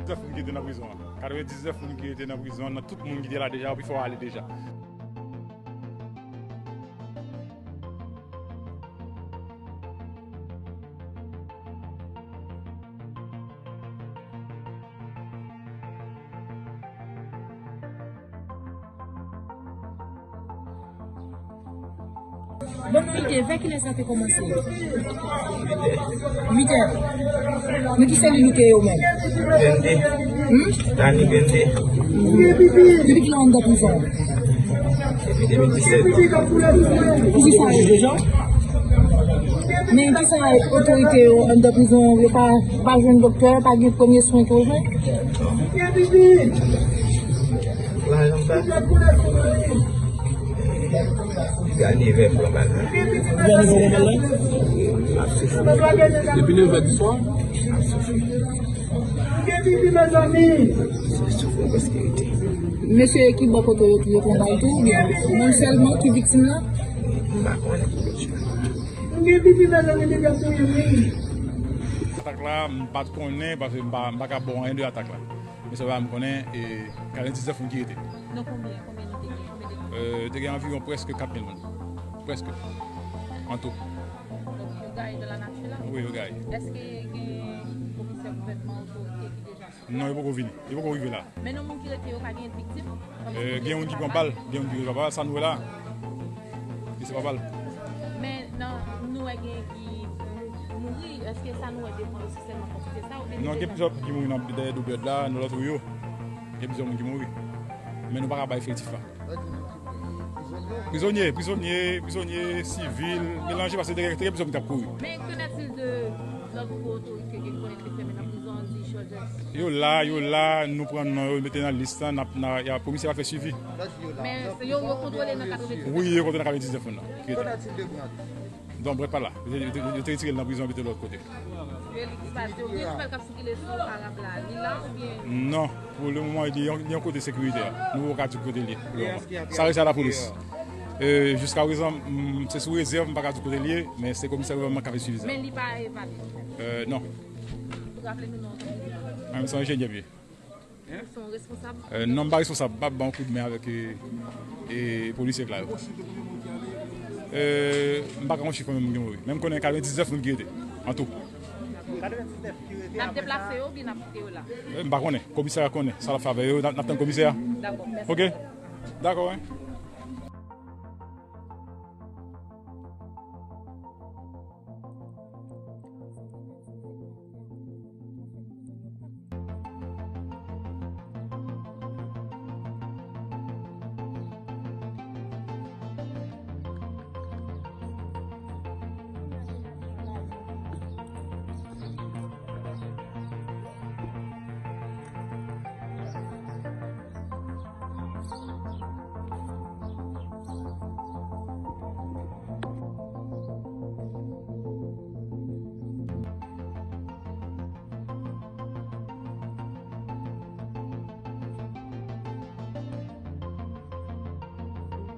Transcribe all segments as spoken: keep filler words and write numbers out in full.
Katrevenndiznèf moun ki rete nan prizon an. Katrevenndiznèf moun ki rete nan prizon an, nan tout moun ki te la deja, yo pi fò ale deja. Bon, nou lite, vè kilè sa te kòmanse? Uit è. Men ki selil ou te ye ou menm? Vennde. Hmm? Dani Vennde. Depi kilè w anndan prizon? Depi de mil disèt. Poukisa? Men kisa otorite yo anndan prizon, yo pa, pa jwenn doktè, pa gen premye swen ke yo jwenn? Lajan sa. Gade vè pran bal la. Gade vè pran bal la. Depi nèf è di swa. Mesye ki bò kote yo tou, yo pran bal tou, oubyen moun sèlman ki viktim la? M pa konnen pou lòt yo. Atak la, m pa t konnen, paske m pa, m pa ka ba w anyen de atak la. Men sèlman m konnen, e, katrevenndiznèf moun ki rete. Non, konbyen, konbyen nou te gen, konbyen de moun? Euh, te gen anviwon prèske kat mil moun. Prèske. An tou. Donk, yo gaye nan lanati la? Wi, yo gaye. Èske gen komisè gouvènman, otorite ki deja sou plas? Non, yo poko vini. Yo poko rive la. Men nan moun ki rete yo, pa gen viktim? Euh, gen youn ki pran bal, gen youn ki pran bal, sa nou wè la. Li se pa bal. Men nan, nou wè gen ki mouri, èske sa nou wè devan yo se sèlman kantite sa oubyen... Non, gen plizyè moun ki mouri nan, dèyè Doubèd la, nan lòt ri yo. Gen plizyè moun ki mouri. Men nou pa ka bay efektif la. Prizonye, prizonye, prizonye, sivil, melanje, paske te gen, te gen plizyè moun k ap kouri. Men qu'en est-il de lòt gwo otorite ke nou konnen ki te fèmen nan prizon an, di Georges? Yo la, yo la, nou pran non yo, mete nan lis la, n ap, n a, y a, komisè va fè swivi. Men se yo, yo kontwole nan katrevenndiznèf? Wi, yo kontwole nan katrevenndiznèf moun nan. Ki rete. Donk, Brad pa la. Yo te, yo te, yo te retire l nan prizon, yo mete l lòt kote. Yo li ki pase, yo gen nouvèl k ap sikile sou Arab la. Li la oubyen? Non, pou le moman, li yon, li yon kote sekiritè. Nou poko ka di kote l ye pou le moman. Sa rete a lapolis. E, jiska prezan, m, se sou rezèv, m pa ka di kote l ye, men se komisè gouvènman k ap swivi sa. Men li pa evade? E, non. Ou raple nou non? Mwen, se yon enjenyè m ye. Ou se yon responsab? E, non, m pa responsab. M pa ban yon koudmen avèk, e, e, polisye k la yo. E, m pa ka yon chif mwen menm ki mouri. Men m konnen katrevenndiznèf moun ki rete, an tou. N ap deplase yo oubyen n ap kite yo la? E, m pa konnen. Komisè a konnen. Sa l ap fè avè yo, n ap, n ap tann komisè a. Dakò, mèsi. Oke? Dakò, wi.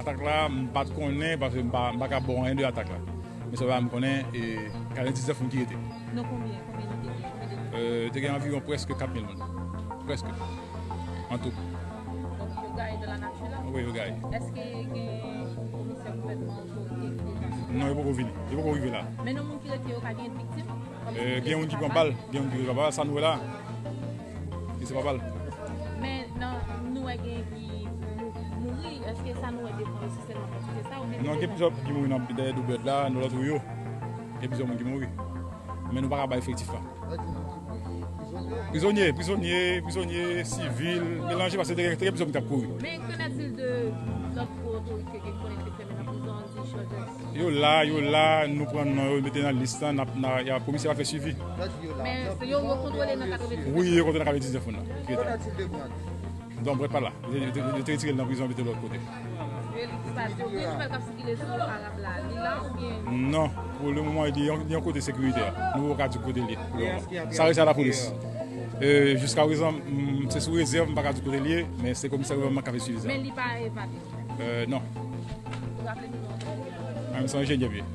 Atak la, m pa t konnen, paske m pa, m pa ka ba w anyen de atak la. Men sèlman m konnen, e, katrevenndiznèf moun ki rete. Non, konbyen, konbyen nou te gen? Konbyen de moun? E, te gen anviwon prèske kat mil moun. Prèske. An tou. Donk, yo gaye nan lanati la? Wi, yo gaye. Èske gen komisè gouvènman, otorite ki deja sou plas? Non, yo poko vini. Yo poko rive la. Men nan moun ki rete yo, pa gen viktim? E, gen youn ki pran bal, gen youn ki pran bal, sa nou wè la. Li se pa bal. Men nan, nou wè gen ki mou-, mouri, èske sa nou wè devan yo se sèlman kantite sa oubyen... Non, gen plizyè moun ki mouri nan, dèyè Doubèd la, nan lòt ri yo. Gen plizyè moun ki mouri. Men nou pa ka bay efektif la. Prizonye, prizonye, prizonye, sivil, melanje, paske te gen, te gen plizyè moun k ap kouri. Men qu'en est-il de lòt gwo otorite ke nou konnen ki te fèmen nan prizon an, di Georges? Yo la, yo la, nou pran non yo, mete nan lis la, n ap, n a, y a, komisè va fè swivi. Men se yo, yo kontwole nan katrevenndiznèf? Wi, yo kontwole nan katrevenndiznèf moun nan. Ki rete. Donk, Brad pa la. Yo te, yo te, yo te retire l nan prizon, yo mete l lòt kote. Yo li ki pase, yo gen nouvèl k ap sikile sou Arab la. Li la oubyen? Non, pou le moman, li yon, li yon kote sekiritè. Nou poko ka di kote l ye pou le moman. Sa rete a lapolis. E, jiska prezan, m, se sou rezèv, m pa ka di kote l ye, men se komisè gouvènman k ap swivi sa. Men li pa evade? E, non. Ou raple nou non? Mwen, se yon enjenyè m ye.